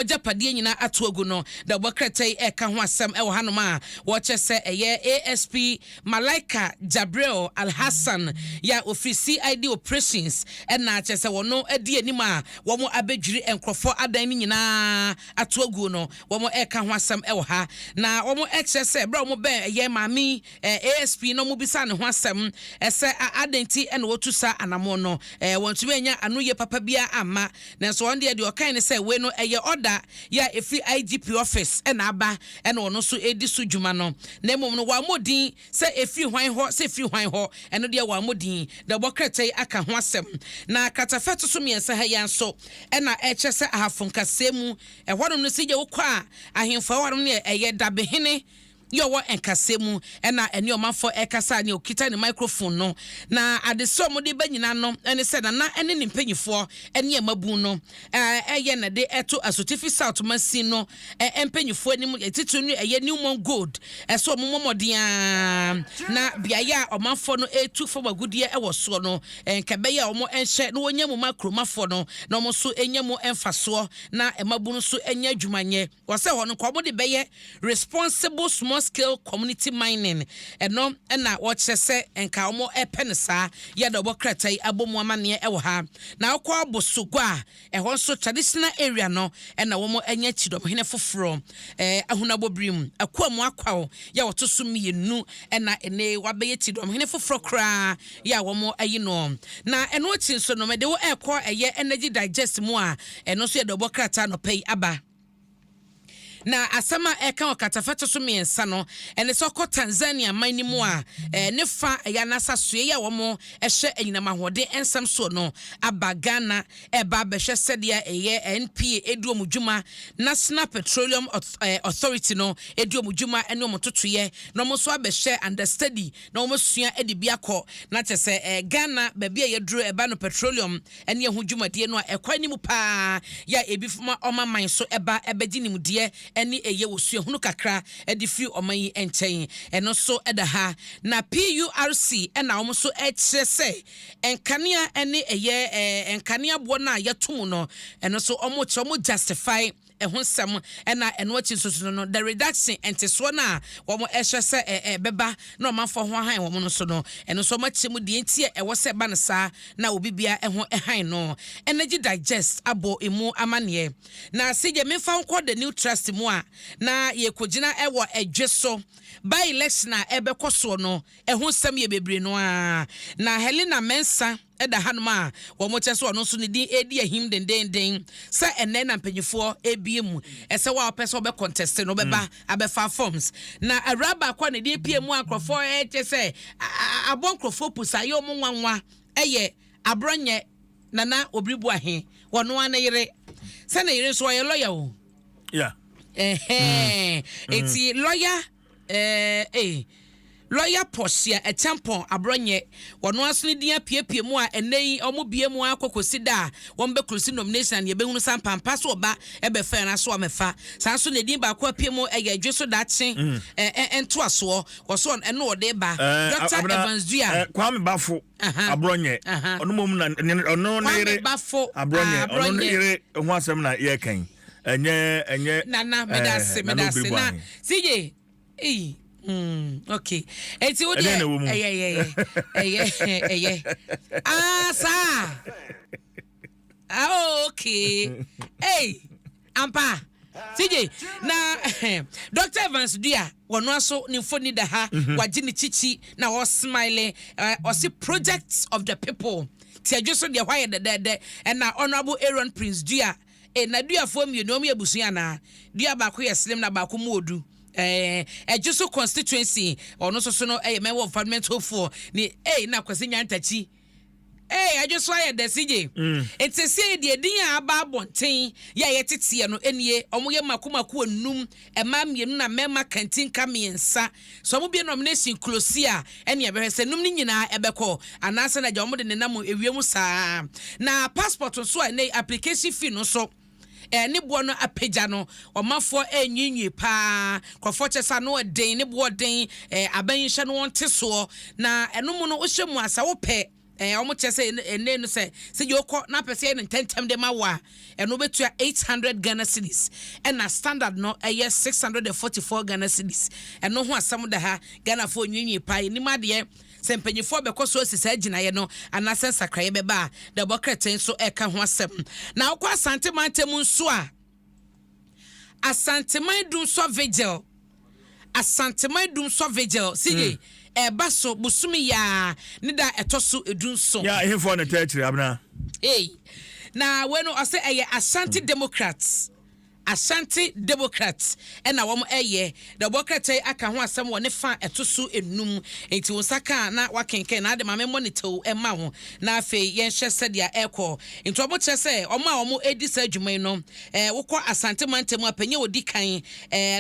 Agyapadeɛ nyinaa ato agu no. Dawubɔ krataa yi reka ho asɛm wɔ hanom a wɔkyerɛ sɛ ɛyɛ ASP Malaika Jabril Alhassan yi a ɔfiri CID Operations na kyerɛ sɛ wɔn di anim a wɔn abɛdwiri nkorɔfoɔ adan no nyinaa ato aguo no wɔn reka ho asɛm wɔ ha. Na wɔn kyerɛ sɛ berɛ a wɔn bɛn ɛyɛ maame yi ASP na wɔbisaa ne ho asɛm sɛ adɛn nti na wɔtu saa anammɔn no, wɔntumi annya anoyie papa biara amma. Nanso ɔno deɛ, deɛ ɔkae ne sɛ wei no ɛyɛ ɔda yɛ a ɛfiri IGP office na aba na ɔno nso redi so dwuma no. Na mmom no wammɔ din sɛ ɛfiri hwan hɔ sɛ ɛfiri hwan hɔ, ɛno deɛ wammɔ din. Dawubɔ krataa yi aka ho asɛm. Na kratafa ɛto so mmiɛnsa ha yi ara nso na ɛkyerɛ sɛ Ahafo nkasɛɛ mu ɛhɔnom no sɛ wokɔ a ahemfo a ɛwɔ hɔnom no yɛ ɛyɛ Dabehene, Yɛ ɔwɔ nkasɛɛ mu na ɛne ɔmanfoɔ ɛrekasa a nea ɔkita ne microphone no. Na adesrɛ a wɔde ba nyinaa no ne sɛ Nana ne ne mpanyinfoɔ ne mmabun no ɛyɛ na de ɛto Asutifi South mansin no mpanyinfoɔ anim, titiriw no ɛyɛ Newmont Gold ɛsɛ wɔn mmɔ mmɔden ara na beaeɛ a ɔmanfoɔ no ɛretu fam agudeɛ ɛwɔ soɔ no nka ɛbɛyɛ a wɔn nhyɛ na wɔnya mu ma kuromafoɔ no na wɔn nso nya mu mfasoɔ na mmabun nso nya adwuma nyɛ. Wɔ sɛ hɔ no nka wɔde bɛyɛ Responsible Small Scale Community Mining, ɛno na wɔkyerɛ sɛ nka wɔpɛ no saa. Yɛ na wɔbɔ krataa yi abɔ mu amanneɛ wɔ ha. Na wokɔ Abosogua a, ɛhɔ nso traditional area no na wɔanya kyidɔmhene foforɔ, Ahunabobirim, Akuamu Akwaw yɛ a wɔto so mmienu na ɛnnɛ yi wabɛyɛ kyidɔmhene foforɔ koraa yɛ a wɔayi no. Na ɛno akyi nso no, mede wo rekɔ ɛyɛ Energy Digest mu a ɛno nso yɛ dawubɔ krataa anɔpa yi aba. Na asɛm a ɛka wɔ kratafa ɛto so mmiɛnsa no ne sɛ ɔkɔ Tanzania man no mu a, ne fa ɛyɛ anaasɛ asoɛeɛ a wɔhwɛ anyinam ahoɔden nsɛm soɔ no aba Ghana ɛreba abɛhwɛ sɛdeɛ ɛyɛ NPA ɛdi wɔn dwuma, National Petroleum Authority no ɛdi wɔn dwuma ne wɔn ntotoeɛ, na wɔn nso abɛhwɛ under study na wɔasua de bi akɔ. Na kyerɛ sɛ Ghana baabi a yɛaduru ɛba no petroleum ne ɛho dwumadie no a ɛkɔ anim pa ara yɛ a ebi ma ɔma man so ba bɛgye nimdeɛ ne ɛyɛ wɔ suahunu kakra de firi ɔman yi nkyɛn. Ɛno nso da ha. Na PURC na wɔn nso kyerɛ sɛ nkanea ne ɛyɛ nkanea boɔ no a yɛto mu no, ɛno nso wɔkyerɛ wɔn justify ɛho nsɛm na ɛno akyi nso so no the reduction ntesoɔ no a wɔn ɛhwɛ sɛ ɛbɛba na ɔmanfoɔ ho ahan wɔn no so no ɛno nso wɔn akyerɛ mu deɛ nti a ɛwɔ sɛ ɛba no saa na obi biara ɛho ɛhan no. Energy Digest abɔ emu amaneɛ. Na CJ memfa wo nkɔ the new trust mu a na yɛkɔgyina ɛwɔ ɛdwe so by election a ɛbɛkɔ soɔ no ɛho nsɛm yɛ bebree no ara na Helena Mensah da hanom a wɔkyerɛ sɛ ɔno nso ne din redi ahim dendeenden sɛ ɛnnɛ na mpanyinfoɔ rebue mu sɛ wo a wopɛ sɛ wobɛ contest no wobɛba mm. abɛfa forms. Na awura baako a ne din pie mu a nkurɔfoɔ ɛkyɛ sɛ abɔ nkurɔfoɔ pusa ayɛ wɔn nwanwa ɛyɛ Aborɔnyɛ Nana Obiri Boahe wɔno ara ne yere sɛ ne yere nso ɔyɛ lɔya o. Yeah. Ɛhɛn. Mm. Eti lɔya. Eh eh Lɔya Portia Acheampong Aborɔnyɛ, wɔn ara nso ne din apiapia mu a ɛnnɛ yi wɔbue mu ara kɔ kɔsi da a wɔbɛklosi nomination a nea yɛbɛhunu sɛ ampampa so ɔba bɛfa anaa so wammɛfa. Saa nso na edin baako apue mu yɛ Adwe so Daakye eh ntoasoɔ, wɔ so ɛno wɔde ba. Dɔkta Evans Duah. Kwame Bafo Aborɔnyɛ, ɔno mmom na ɔno ne yere Aborɔnyɛ, ɔno ne yere ho asɛm na yɛreka yi. Ɛnyɛ ɛnyɛ. Nana medase medase na CJ eyi mm okay eti wo deɛ ɛyɛ ɛyɛ ɛyɛ ɛyɛ ah saa ah oh, okay hey ampa CJ na Dr. Evans Dua wɔn aso ne mfoni da ha mhm. wagye ne kyikyi na ɔsmile ɔsi projects of the people tiadwo so deɛ hɔ ayɛ dɛdɛɛdɛ ɛna Honourable Aaron Prince Dua. Eh na duafoɔ mmienu wɔn yɛ abusua anaa? Dua baako yɛ slim na baako mu odu. Eh Ɛdwoso constituency ɔno nso so no ɛyɛ member of parliament hofoɔ ne eh na Kwasi Nyantakyi. Eh Ɛdwoso ayɛ dɛ CJ. Mm. Nti seesei deɛ din a aba abɔnten yɛ a yɛteteɛ no nie, wɔn yɛ mako mako nnum, mmaa mmienu na mmarima kantinka mmiɛnsa. Sɛ wɔn bue nomination close a ɛne ɛbɛhwɛ sɛ num no nyinaa ɛbɛkɔ anaasɛ na gya wɔn de nenam ewiem saa. Na passport nso a ɛnɛ yi application fee no nso ne boɔ no apagya no ɔmanfoɔ ɛrenwiinwii paa. Nkurɔfoɔ kyɛ sɛ ano ɛden, ne boɔ den, aban yi nhyɛ no wɔn te soɔ. Na ɛno mu no wohyɛ mu a sɛ wopɛ. Wɔn kyerɛ sɛ ɛnɛ no sɛ deɛ ɔkɔ na apɛ sɛ yɛ no ntɛntɛm de ma wɔ a, ɛno bɛtua 800 Ghana cedis, ɛna standard no ɛyɛ 644 Ghana cedis. Ɛno ho asɛm da ha. Ghanafoɔ nwiinwii paa, yɛnim adeɛ sɛ mpanyinfoɔ bɛkɔ so asi saa gyinaeɛ no anaasɛ nsakraeɛ bɛba a dɛbɔ krataa nso ɛka ho asɛm. Na wokɔ Asante mantam nso a, Asanteman Dumsɔ Vigil, Asanteman Dumsɔ Vigil sige ɛba so bosome yaa ne da ɛtɔ so 17. Ya ehefo na tɛ akyire abena. Hey. Na wei no ɔsɛ ɛyɛ Ashanti Democrats, Ashanti Democrats ɛna wɔn ɛyɛ. Dɛbɔ yi aka ho asɛm wɔ ne fa ɛto so enum, nti wɔn nsa kaa na wakenkan na ade maame monitor ɛma ho. Na afei yɛnhyɛ sɛdeɛ ɛkɔ, nti wɔn kyerɛ sɛ wɔn a wɔn edi saa adwuma yi no, wokɔ Asante mantam a, panyin a odi kan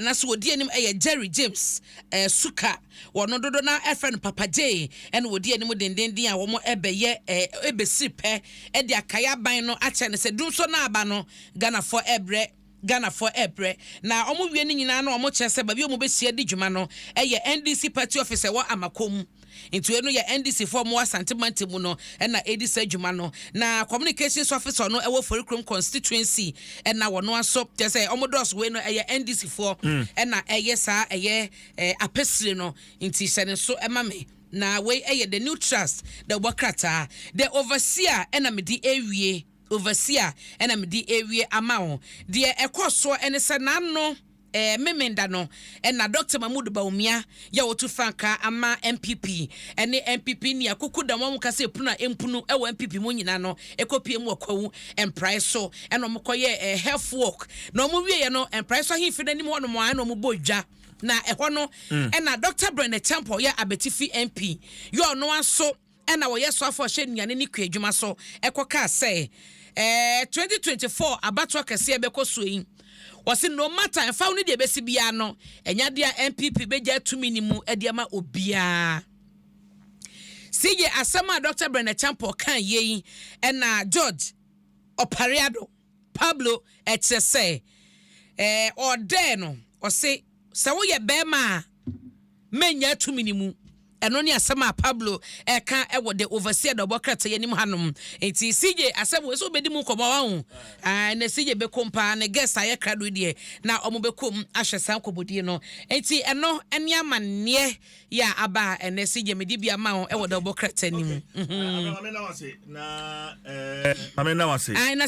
na so odi anim ɛyɛ Jerry James Suka. Wɔn dodo na ɛfrɛ no Papa J, ɛna wɔdi anim dendenden a wɔn ɛbɛyɛ ɛbɛsiri pɛ ɛde akae aban no akyɛ no sɛ dumso na aba no, Ghanafoɔ ɛbrɛ, Ghanafoɔ ɛbrɛ. Na wɔn wie no nyinaa no, wɔn kyerɛ sɛ baabi a wɔn bɛhyia di dwuma no ɛyɛ NDC party office ɛwɔ Amakom. Nti wei no yɛ NDC foɔ mo Asante mantam mu no ɛna ɛdi saa dwuma no. Na communications officer no ɛwɔ Forikrom constituency, ɛna wɔn aso kyerɛ sɛ wɔn dɔɔso. Wei no ɛyɛ NDC foɔ ɛna ɛyɛ saa ɛyɛ apɛsire no, nti hyɛ ne nso ɛma me. Na wei ɛyɛ The New Trust, the wɔ krataa The Overseer ɛna mede ewie. Overseer ɛna mede ewie ama wo. Deɛ ɛkɔ soɔ ɛne sɛ n'ano memenda no ɛna Dr Mahmood Bawumia yɛ wɔtu frankaa ama NPP ɛne NPP ne akoko da wɔn kasa epunu a empunu ɛwɔ NPP mu nyinaa no ɛkɔpie mu wɔ Kwawu Mprae so, ɛna wɔn kɔyɛ health walk. Na wɔn wie yɛ no, Mprae so ahemfi n'anim hɔ nom a ɛna wɔn bɔ dwa na ɛhɔ no ɛna Dr Bryan Acheampong yɛ Abetifi MP yɛ ɔno aso ɛna wɔyɛ soafo a ɔhyɛ nnuane ne kua adwuma so ɛkɔ kaa sɛ 2024 abatoɔ kɛseɛ bɛkɔ so yi, wɔsi no matter ɛfa wo ne deɛ ɛbɛsi biara no, ɛnya deɛ a NPP bɛgya tumi ne mu ɛde ama obiara. Cj, asɛm a Dr Bryan Acheampong kan yie yi, ɛna George Opare Addo Pablo ɛkyerɛ sɛ ɔdɛɛ no, ɔse sɛ woyɛ bɛrima a mɛnya tumi ne mu. Ɛno ne asɛm a Pablo ɛka ɛwɔ The Overseer da ɔbɔ krataa anim hanom. Nti CJ, asɛm wɔ sɛ wobɛdi mu nkɔmmɔ wahu na CJ bɛkɔm paa ne guest ayɛ krado deɛ na ɔmo bɛkɔm ahwɛ saa nkɔmmɔdie no. Nti ɛno ɛne amanneɛ yɛ a aba a ɛnɛ CJ mede bi ama wo ɛwɔ da ɔbɔ krataa anim. Maame na wase. Na